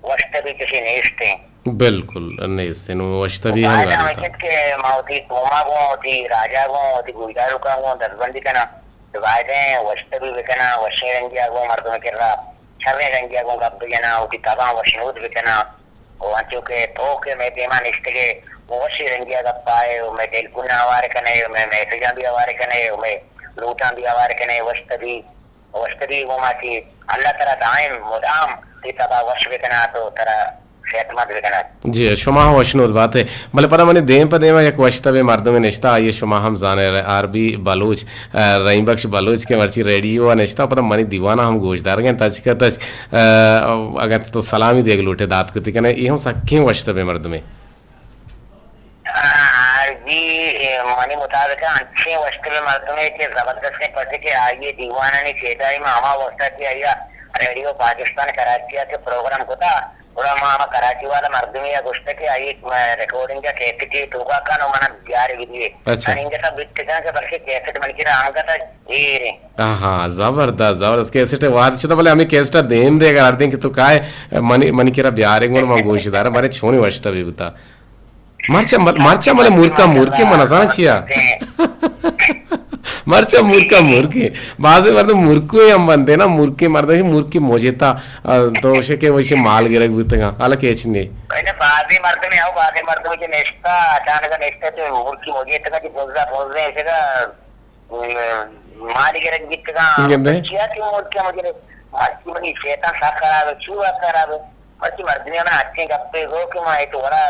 وشتبی کسی نیست ہیں۔ بالکل نیست ہیں، نو وشتبی ہم باید ہم گارنتا۔ کہ ما وتی قوما گوں، وتی راجا گوں، وتی گوشداروکاں گوں دزبندی کناں، تو باید ہیں وشتبی بکناں، وشیں رنگیا گوں مردم کرا، شریں رنگیا گوں گپ بجناں، وتی تباں وشنود بکناں۔ و انچو کہ تو کہ مئے دیما نشتگے، و وشی رنگیا گپائے، و مئے ٹیلیفون ہوار کنے، و مئے میسجاں بھی ہوار کنے، و مئے لوٹاں بھی ہوار کنے، وشتبی۔ وشتری گوں ما چی اللہ ترا دائم مدام تی تبا وش بکنات و ترا صحت مند بکنات۔ جی، شما ہم وشنود بات ئے۔ بلے پدا منی دیم پہ دیما یک وشتبے مردمے نشتہ، آئی شما ہم زانے، آر بی بلوچ، آ، رحیم بخش بلوچ کہ مرچی ریڈیو ء نشتہ، پدا منی دیوانا ہم گوشدارگیں تچک تچک، آ، اگر تو سلامی دیگ لوٹے دات کتی کنے، ای ہم سکیں وشتبے مردمے۔ آ، جی، اے، منی مطابق انچیں وشتبیں مردمے کہ زبردستیں پرچے کہ آئی دیوانانی چیدائی ما ہما وقتا کہ آئی ریڈیو پاکستان کراچی ء کہ پروگرام کتا، گڑا ما ہما کراچی والا مردمے ءَ گوشتہ کہ آئی ریکارڈنگ ءَ کیسٹے توکا کن و منا بیارے بدیے۔ اچھا۔ من انگتا بیتگاں کہ بلکہ کیسٹ من کرا انگتا ڈیریں۔ آہا، زبردست، زبردست۔ کیسٹ واد شدہ، بلے ہمیں کیسٹ دیم دے اگر ہر دیں کہ تو کائے منی، منی کرا بیارے گون من گوش دارا، بارے چھونے وشتا بھی بتا۔ مرچا مل-، مرچا ملے مورکا مورکے من نزاناں چیا۔ مرچا مورکا مورکے۔ بازیں مردم مورکو ہم بندے نا، مورکے مردم، مورکی موجیتا، آ، تو شے کہ وشے مال گرگ بوتگا، حالا کہ اچ نے۔ بازیں مردم ہے، بازیں مردم کہ نشتا، اچانک نشتا تو مورکی موجیتا کہ پوزا، پوزے، ایسے کا مالی گرگ بیتگاں۔ گندے؟ چیا کہ ملک ءَ مجرے، مرچی منی شیطان سک خراب ہے، چو وت خراب ہے۔ مرچی مردمی من اچیں گپے گو کہ ما اے تو وڑا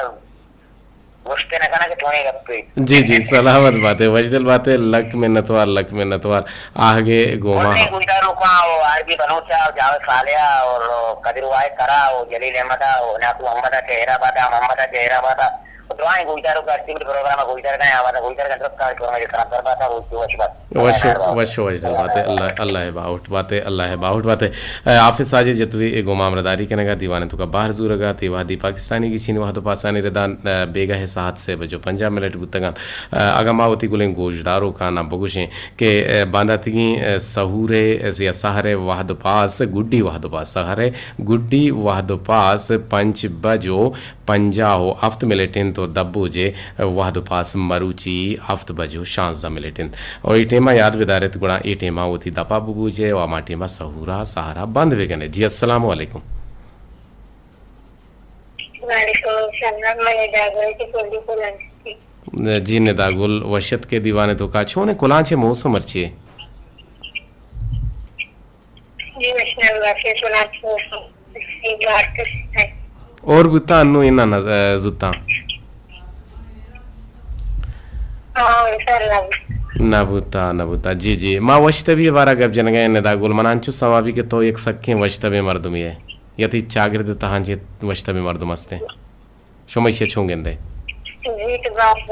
گوشتے نہ کناں کہ چونیں گپے۔ جی، جی، سلامت باتے، وشدل باتے، لک منتوار، لک منتوار۔ آہگے گوما۔ گوشداروکاں و آر بی بلوچ ءَ و جاوید صالح ءَ و قدیر واحد ترا و جلیل احمد ءَ و ناکو محمد ءَ چہ حیدرآباد ءَ، محمد ءَ چہ حیدرآباد ءَ۔ دراہیں گوشداروک ہر ٹیم پروگرام ءَ گوشدارگاں، آواز ءَ گوشدارگاں، درست کار کہ ہمے سلام در باتا، روچ وش بات۔ وش، وش، وش دل باتے، اللہ، اللہ باہوٹ باتے، اللہ باہوٹ باتے۔ اے، حافظ ساجد جتوی اے گوما ہمراہداری کنگا، دیوان توکا بہر زورگا، تی وہدی پاکستانی گچین وہد و پاسانی ردا، اے، بیگاہ ساعت سے بجو پنجاہ منٹ بوتگان۔ اے، اگاں ما وتی گلیں گوشداروکانا بگوشیں کہ، اے، بانداتگیں، اے، سہورے، اے، یا سحرے وہد و پاس، گڈی وہد و پاس، سحرے گڈی وہد و پاس پنچ بجو پنجاہ و ہفت منٹ انت و دہ بوجے وہد و پاس مروچی ہفت بج و شانزدہ منٹ انت۔ و اے ٹیما یاد بداریت گڑا اے ٹیما وتی دپا ببوجے و ہما ٹیما سہورا سہارا بند بکنے۔ جی السلام علیکم۔ وعلیکم السلام، من ادا گوئی کہ پولی پولن۔ جی ندا گل وشت کے دیوانے تو کا چونے کلانچے موسم مرچی؟ جی، ماشاءاللہ، شیخ العرب صاحب، صحیح بات ہے۔ اور بوتا انو اینا نز-، اے، زوتا؟ ہاں، انشاءاللہ۔ نہ بوتا، نہ بوتا۔ جی، جی۔ ما وشتبی بارا گپ جنگا ندا گل، من انچو سما بی کہ تو یک سکیں وشتبیں مردمی ہے۔ یا تی چاگرد تہا انچیں وشتبیں مردم ہستے۔ شما ایشی چون گندے؟ زیت باز،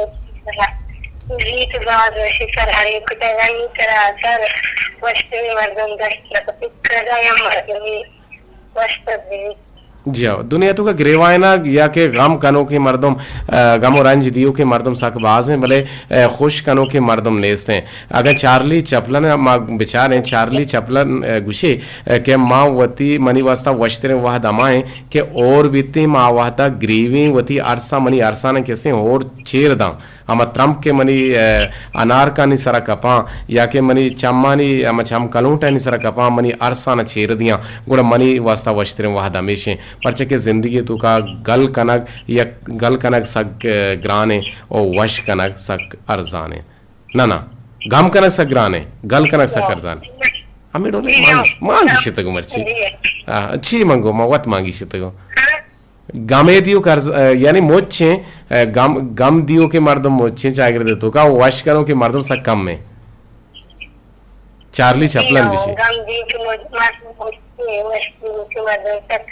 زیت باز وشی سر ہر یک جگہ نی ترا سر وشتری مردم دست لگتی کرا یا مردمی وشت بی۔ جی ہاں، دنیا تو کا گریوائنا یا کہ غم کنو کے مردم، آ، غم و رنج دیو کے مردم سک باز ہیں، بلے، آ، خوش کنو کے مردم نیست ہیں۔ اگاں چارلی چپلن ءَ ما بچاریں، چارلی چپلن، ءَ، گوشے، ءَ، کہ ما وتی، منی واسطہ وشتریں وہد ہما ایں کہ ہور بیتیں، ما آ وہدا گریویں، وتی ارساں، منی ارساناں کسیں ہور چیر داں۔ ہما ترمپ کہ منی، ءَ، انارکانی سرا کپاں یا کہ منی چمانی، ہما چم کلونٹانی سرا کپاں، منی ارساناں چیر دیاں، گڑا منی واسطہ وشتریں وہد ہمیش ایں۔ پرچہ کہ زندگی توکا گل کنگ، یک گل کنگ سک، ءَ، گران ایں و وش کنگ سک ارزان ایں۔ نہ، نہ۔ گم کنگ سک گران ایں، گل کنگ سک ارزان۔ ہمے ڈولے مان، مان گیشتگو مرچی۔ آ، چی من گو، ما وت مان گیشتگو۔ گمے دیو کرز، آ، یعنی مچیں، آ، گم، گم دیو کے مردم مچیں چاگرد توکا، وش کنو کے مردم سک کم ایں۔ چارلی چپلن گوشی۔ گم دیو کے مردم مچیں، وش دیو کے مردم سک،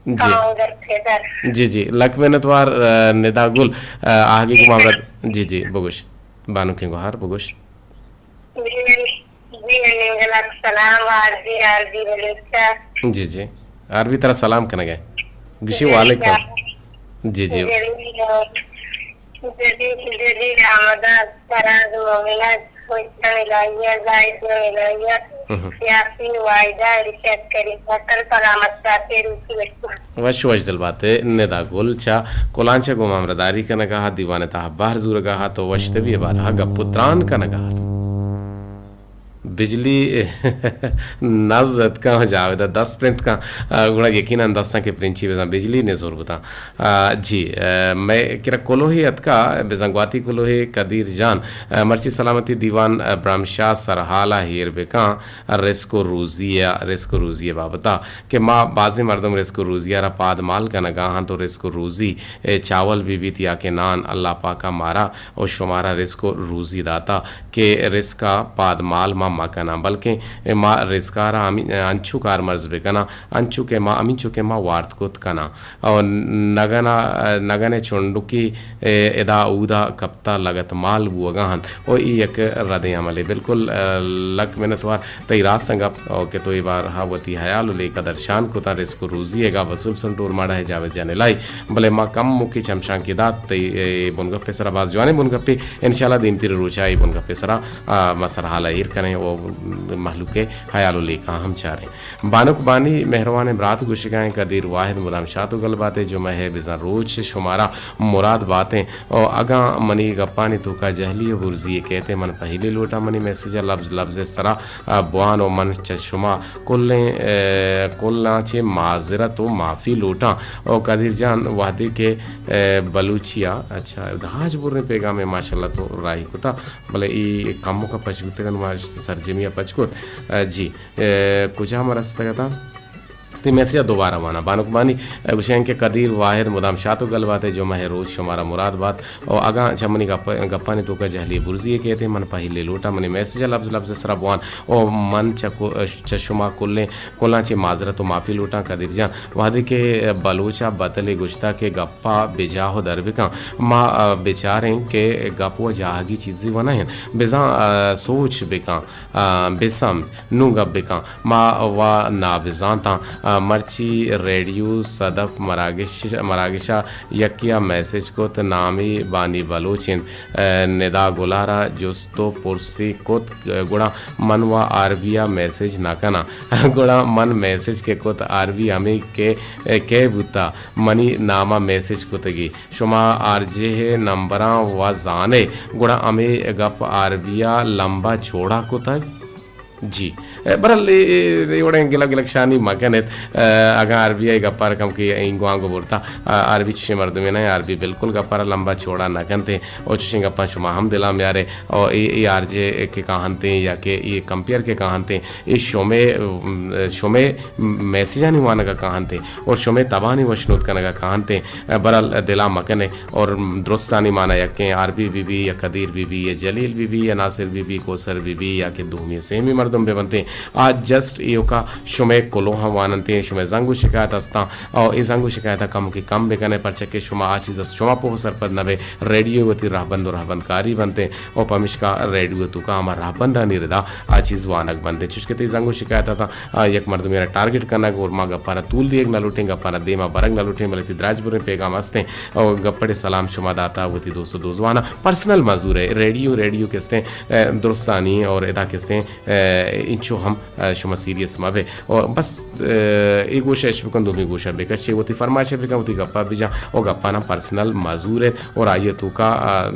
جی۔ جی، جی، لک منتوار، آ، ندا گل، آ، آہگی گما ہمراہ، جی، جی، بگوش۔ بانکیں گوہار، بگوش۔ جی، جی، سلام، آر بی، آر بی بلوچ۔ جی، جی۔ آر بی ترا سلام کنگے۔ گوشی وعلیکم۔ جی، جی۔ جی، جی۔ جدید، جدید آمدہ، فراز مومنہ، خوشتن الہیہ، زاہد الہیہ، یاسین واحدہ، ارشاد کریم، وطن سلامت، ساتھی روکی بشکور۔ وش وش دل باتے، ندا گل چا کلانچہ گوں ہمراہداری کنگا ہا، دیوان تہا بہر زورگا ہا، تو وش تبی بارہا گپ و تران کنگا ہا۔ بجلی نز اتکاں جاوید ءَ دست پرنت کاں، آ، گڑا یقیناً دستاں کہ پرنچی بزاں بجلی نزور بوتاں۔ آ، جی، آ، مئے کرا کلوہے اتکا، بزاں گواتی کلوہے قدیر جان، آ، مرچی سلامتی دیوان، آ، برمشا سرحال ءَ ہیر بکاں، آ، رزق و روزی ءَ، رزق و روزی ءِ بابت ءَ کہ ما بازیں مردم رزق و روزی ءَ را پاد مال کنگا ہاں تو رزق و روزی، اے، چاول بہ بیت یا کہ نان، اللہ پاک ءَ مارا و شمارا رزق و روزی داتا کہ رزق ءَ پاد مال ما مہ کناں، بلکیں ما رزکارا ہمی-، انچو کارمرز بکناں، انچو کہ ما، ہمینچو کہ ما وارت کت کناں۔ او نگنا، نگن چنڈکی ادا اودا کپتا لگت مال بوگا ہنت۔ او ای یک ردیں عملے۔ بالکل، لک منتوار تئی راستیں گپ، او کہ تو اے بارہا وتی حیال و لیکہ درشان کتاں، رزق و روزی ئیگا وصول سنٹور ماڑا ہے جاوید جان الہی۔ بلے ما کم مکی چمشانکی دات تئی اے بنگپے سرا، باز جوانیں بنگپے۔ انشاءاللہ دیمتری روچا اے بنگپے سرا، آ، ما سرحالا ایر کنیں و مہلوک ء حیال و لیکہاں ہم چاریں۔ بانک بانی مہروانیں برات گوشگا ایں، قدیر واحد مدام شات و گل باتیں، جمعہ ء بزاں روچ شمارا مراد باتیں۔ و اگاں منی گپانی توکا جہلی و برزی کہتے، من پہیلے لوٹاں منی میسج ء لبز لبز ء سرا، آ، بوان و من چہ شما کلیں، آ، کلاں چہ معذرت و معافی لوٹاں۔ او قدیر جان وہدے کہ، آ، بلوچی ء، اچھا، داج بریں پیغامے ماشاءاللہ تو راہی کتا۔ بلے اے کموکا پچ بوتگ انت، ما سرجمی ء پچ کت۔ ء، جی، ء، کجا ما رستگ اتاں؟ تئی میسج ء دوبارہ واناں۔ بانک بانی، ء، گوشیں کہ قدیر واحد مدام شات و گل بات ء، جمعہ ء روچ شمارا مراد بات۔ او اگاں چہ منی گپ، گپانی توکا جہلی برزی ء کیت، من پہیلے لوٹاں منی میسج ء لبز لبز ء سرا بوان۔ او من چہ کو-، چہ شما کلیں، کلاں چہ معذرت و معافی لوٹاں قدیر جان۔ وہدے کہ بلوچ ء بتلے گوشتا کہ گپا بجاہ و در بکن، ما، ء، بچاریں کہ گپ و جاہگی چیزی و نہ انت۔ بزاں، ء، سوچ بکن، ء، بسمجھ، نوں گپ بکن۔ ما و نابزانتاں، ء، مرچی ریڈیو صدف مراگش، مراگشا یکیا میسج کت، نامی بانی بلوچ انت، ء، ندا گلارا جست و پرسی کت، گڑا من و آر بی ء میسج نہ کناں۔ گڑا من میسج کہ کت آر بی ہمے کہ، کئے بوتا منی ناما میسج کتگی۔ شما آر جے ء نمبراں و زانئے، گڑا ہمے گپ آر بی ء لمبا چوڑا کتگ؟ جی۔ ء، برحال اے، اے، اے وڑیں گلگ گلگ شانی مہ کن ات۔ ء، اگاں آر بی ء گپار کم کہ اینگو آنگو برتا، ء، آر بی چشیں مردمے نہ، آر بی بالکل گپار لمبا چوڑا نہ کنت۔ او چشیں گپاں شما ہم دلا میارے۔ او اے، اے آر جے کہ کاہنتے یا کہ اے کمپیئر کہ کاہنتے، اے شمے، شمے میسجانی وانگا کاہنتے اور شمے تبانی وشنود کنگا کاہنتے۔ برحال دلا مکنے۔ اور درستانی مانا یکیں، آر بی بی بی یا قدیر بی بی یا جلیل بی بی یا ناصر بی بی، کوثر بی بی یا کہ دومی سیمی مردم بہ بنتیں، آ جسٹ ایوکا شمئے کلوہاں واننتیں، شمئے زنگ و شکایت استاں، او اے زنگ و شکایتا کم کہ کم بکنے، پرچہ کہ شما آ چیز است شما پوہ سرپد نہ بے، ریڈیو وتی رہبند و رہبند کاری بنتیں، او پمشکا ریڈیو توکا ہما رہبندانی ردا آ چیز وانگ بنتیں، چوش کہ تئی زنگ و شکایت اتاں، آ، یک مردمے را ٹارگٹ کنگ اور ما گپارا طول دیگ نہ لوٹیں، گپارا دیما برگ نہ لوٹیں، بلے تئی دراج بریں پیغام ہستیں۔ او گپڑے سلام شما داتا وتی دوست و دوزوانا پرسنل مزور ہے۔ ریڈیو، ریڈیو کستیں، اے، درستانی اور ادا کستیں، اے، انچو ہم، اے، شما سیریس مبے۔ اور بس، اے، اے گوشہ اش بکن، دومی گوشہ بکش، چے وتی فرمائش بکن، وتی گپا بجان، او گپانا پرسنل مزور ہے اور آئیے توکا، آ،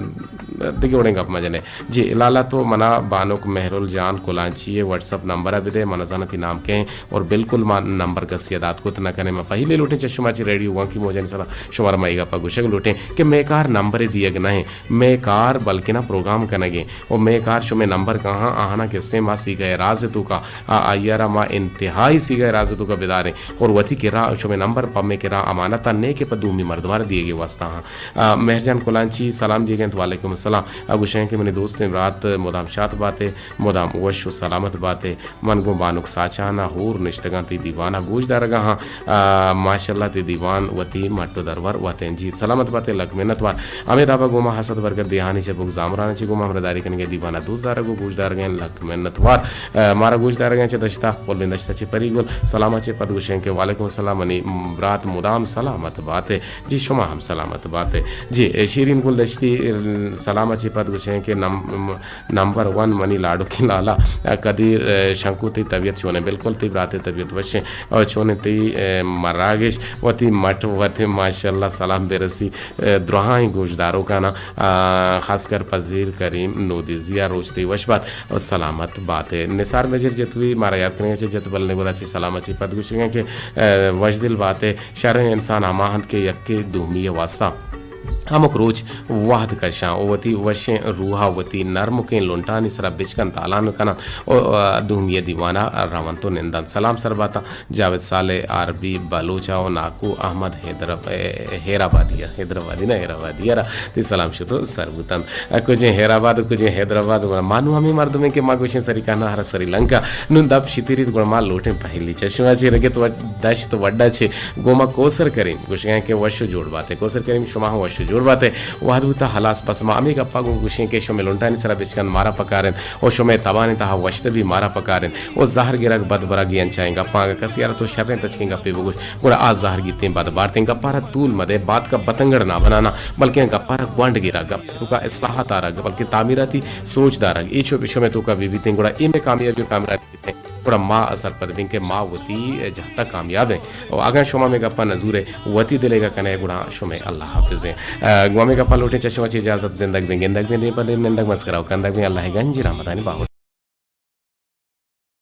دگہ وڑیں گپ مجنے۔ جی، لالا تو منا بانک مہرل جان کلانچی ء واٹس اپ نمبر ء بدے، من زاناں تئی نام کئے اور بالکل ما نمبر کسی ء دات کت نہ کنیں۔ ما پہیلے لوٹیں چہ شما چہ ریڈیو وانکی موجانی سرا شمارا ما اے گپا گوشگ لوٹیں کہ مئے کار نمبر دیگ نہ ایں، مئے کار بلکنا پروگرام کنگ ایں و مئے کار شمئے نمبر کاہاں آہانا کسیں ما سیگہ راز توکا آ، آئی ء را ما انتہائی سیگہ راز توکا بداریں اور وتی کرا شمئے نمبر پہ مئے کرا امانت ء نے کہ پہ دومی مردمار دیگے واسطہ ہاں۔ آ، مہرجان کلانچی سلام دیگ انت، وعلیکم السلام۔ آ، گوشیں کہ منی دوستیں برات مدام شات باتے، مدام وش و سلامت باتے۔ من گوں بانک ساچان ء ہور نشتگاں تئی دیوان ء گوش دارگا ہاں۔ آ، ماشاءاللہ تئی دیوان وتی مٹ و درور وتیں۔ جی سلامت باتے، لک منت وار۔ ہمے دابا گوما حسد برکت دیہانی چہ بگ زامران چہ گوما ہمراہداری کنگے دیوانا دوست دارگ و گوش دارگیں، لک منت وار۔ آ، مارا گوش دارگیں چہ دشتا پلیں دشتا چہ پری گل سلاما چہ پد گوشیں کہ وعلیکم السلام منی برات مدام سلامت باتے۔ جی شما ہم سلامت باتے۔ جی، اے شیرین گل دشتی، سلاما چہ پد گوشیں کہ نم-، نمبر ون منی لاڈوکیں لالا، آ، قدیر، آ، شنکو تئی طبیعت چونیں؟ بالکل تئی برات طبیعت وشیں۔ او چونیں تئی، اے، مراگش وتی مٹ وتی ماشاءاللہ سلام برسی، اے، درہائیں گوشداروکانا، آ، خاص کر پذیر کریم نودیزی ء روچ تئی وش بات و سلامت بات ئے۔ نثار میجر جتوی مارا یاد کنگا چہ جت بلنے گدا چہ سلام چہ پد گوشگیں کہ، اے، وش دل بات ئے، شریں انسان ہما انت کہ یکے دومی واسطہ ہمک روچ وہد کشاں و وتی وشیں روحا وتی نرمکیں لنٹانی سرا بچکن تالان کناں و، آ، دومی دیوانا رونت و ننداں۔ سلام سر باتاں جاوید صالح، آر بی بلوچا و ناکو احمد حیدر-، اے، حیرآبادی، حیدرآبادی نہ حیرآبادی را تی سلام شتو سر بوتن۔ کجیں حیرآباد و کجیں حیدرآباد، گڑا ما نوں ہمے مردمیں کہ ما گوشیں سری کہنا ہر سری لنکا۔ نوں دپ شتیریت گڑا ما لوٹیں پہلی چہ شما چی رگت و دشت وڈا چے گوما کوسر کریم گوشگاں کہ وش و جوڑ باتے۔ کوسر کریم شما ہم وش و جوڑ باتے۔ وہد بوتا ہلاس، پس ما ہمے گپا گوں گوشیں کہ شمے لنٹانی سرا بچکند مارا پکارنت و شمے تبانی تہا وشتبی مارا پکارنت و زہر گرگ بد برگ انچائیں گپاں اگہ کسی آرا تو شریں تچکیں گپے بگوش گڑا آ زہر گیتیں بد بارتیں گپارا طول مدے، باتکا بتنگڑ نہ بنانا، بلکیں گپارا گونڈ گرگ، گپ توکا اصلاحات آرگ، بلکیں تعمیراتی سوچ دارگ، اے چو شمے توکا بہ بیتیں گڑا اے مئے کامیابی و کامیابی بیتیں۔ گڑا ما سرپد بیں کہ ما وتی جہتا کامیاب ایں۔ و اگاں شما مئے گپا نزورے، وتی دلیگا کنے گڑا شمے اللہ حافظ ایں۔ آ، گوں ہمے گپا لوٹیں چہ شما چی اجازت، زندگ بیں، گندگ بیں، دیم پہ دیم نندگ مسکرا و کندگ بیں، اللہ گنجی رحمتانی باہوٹ۔